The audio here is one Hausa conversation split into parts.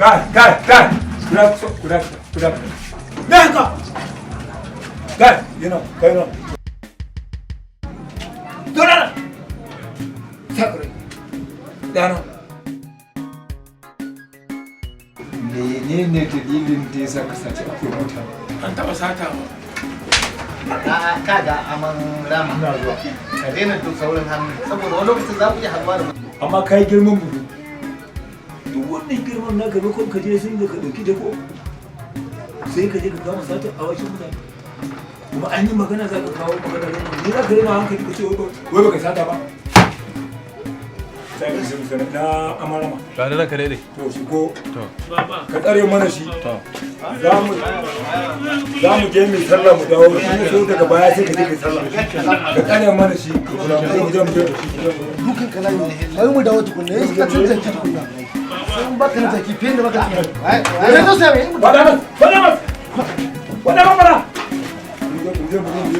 Kai, kai, kai. Guda, guda, guda. Me haka? Kai, yana, kai nan. Dole nan. Sakure. Dano. Menene dalilin da yasa ka sace akwai mutane? An taɓa sata ba. A'a, kaga aman rama. Ina zuwa. Ka daina duk saurin hannu saboda wani lokacin za ku iya haɗuwa da Amma kai girman buhu. Duk wannan girman naka, maimakon ka je sun da ka ɗauki dako, sai ka je ka kama sata a wajen mutane. Kuma an yi magana, za ka kawo magana ne. Ni za ka rena hankali ka ce wai baka sata ba. Sai ka sai na amarama. Tare da ka daidai. To, shigo. To. Baba. Ka tsare mana shi. To. Za mu je mu sallah, mu dawo shi. So daga baya sai ka je ka sallah. Ka tsare mana shi. Ka kula mu je mu je. Dukan ka zan yi. Bari mu dawo tukunna, yanzu ka cin jaki tukunna, sai in baka na jaki fiye da baka tunani. Sai zo sai mai. Wada mas, wada mas. Wada mas mana. Mu je, mu je, mu je.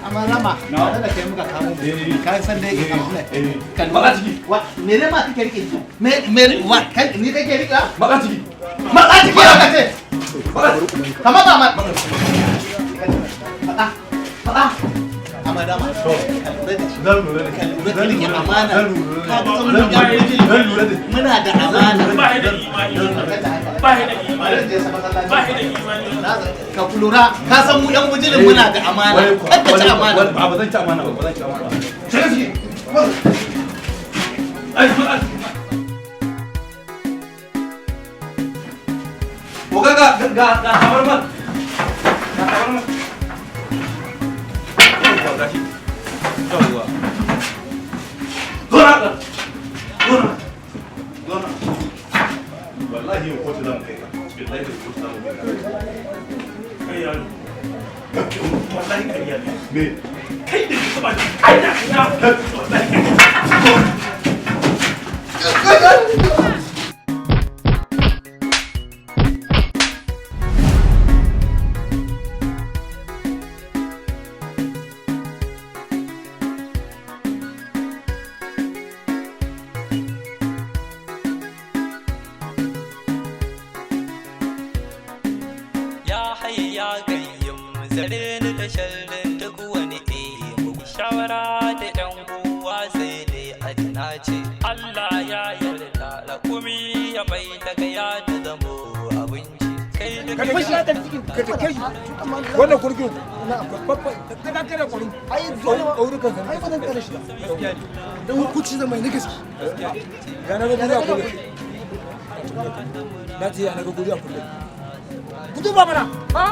Aman rama, tare da kai muka kamo mu. Ka san dai ka Maka ciki. Wa me ne ma kake rike? Me wa kai ni kake rika? Maka ciki. Matsa ciki haka ce. Ka matsa ma. Matsa. Matsa. Aman rama. Ka lura da shi. Zan lura da Ka lura da rike amana. Zan lura Ka da ga tsawon da Zan lura da muna da amana. Ba shi da imani. Ba shi da imani. Ba shi da imani. Ka lura, ka san mu yan bujilin muna da amana. Kar ka ci amana. Ba zan ci amana ba, ba zan ci amana ba. Shiga ciki. Ai, ai. Oga, ga tabarman. Ga tabarman. Yawwa, gashi. Yawwa. Zo na. Zo na. Zo na. Wallahi yau kotu za mu kai ka. Billahi da kotu za mu kai ka. Kai yaro. Wallahi ƙarya ne. Me? Kai da ka taɓa kai da ka wallahi ƙarya ne. Ya hayya ya gayyum, zare ni da sharrin duk wani mu shawara da yan uwa, sai dai a ce Allah ya yarda rakumi ya mai daga ya ta zamo abinci kai da Ka take ka take shi. Wannan kurkin. Babba ka kada kurin. Ai dole ma. Aurukan sa. Ai ba zan kare shi ba, dan hukunci zan mai na gaske. Ya na ga guri a kulle. Na ce ya na ga guri a kulle. Ku duba mana. Ha?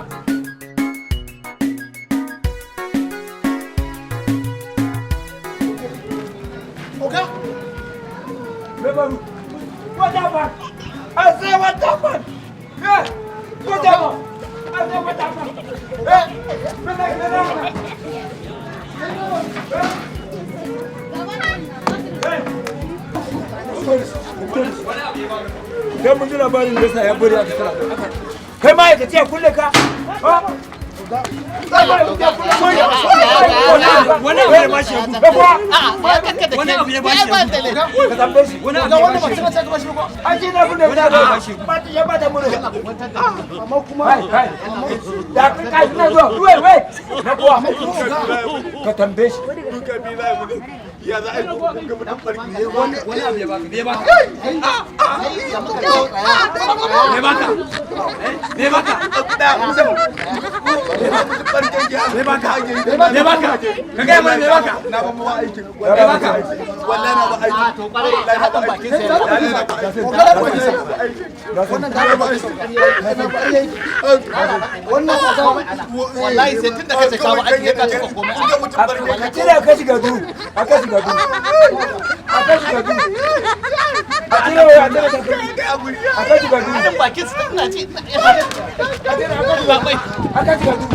Oga. Me faru? What happened? I say what happened? Yeah. What happened? I say what happened? Eh? Me na me na. Eh? Dan mun ji labarin da yasa ya bari aka tsara. Kai ma'aikaci a kulle ka? Ha? Wani abu ya bashi ya gudu. Wani abu ya bashi. Ka tambaye shi. Wani abu wannan ba sai ka bashi ba. An ce na bude wani abu ya bashi. Ya bata mu. Amma kuma Kai, kai. Da kai kai ina zuwa. Wait, wait. Na kuwa. Ka tambaye shi. Duka biyu za mu ya za a yi ga mutum barki. Wani abu ya baka. Me baka? Me baka? Me baka? Me baka? Me baka? Ka gaya mana me baka? Na ban ma aikin. Me baka? Wallahi na ba aiki. To kwarai, haɗin bakin sai. Wallahi na ba aiki. Oga, da bakin sa. Wannan da bakin sa. Wannan oga. Wallahi sai tun da kace ka ba aiki ka cika komai. Ka cire ka shiga duhu. Aka shiga duhu. Aka shiga duhu. A cire waya, a cire takalmi. Aka shiga duhu. Haɗin bakin sa ina ci. A cire aka shiga duhu. Aka shiga duhu.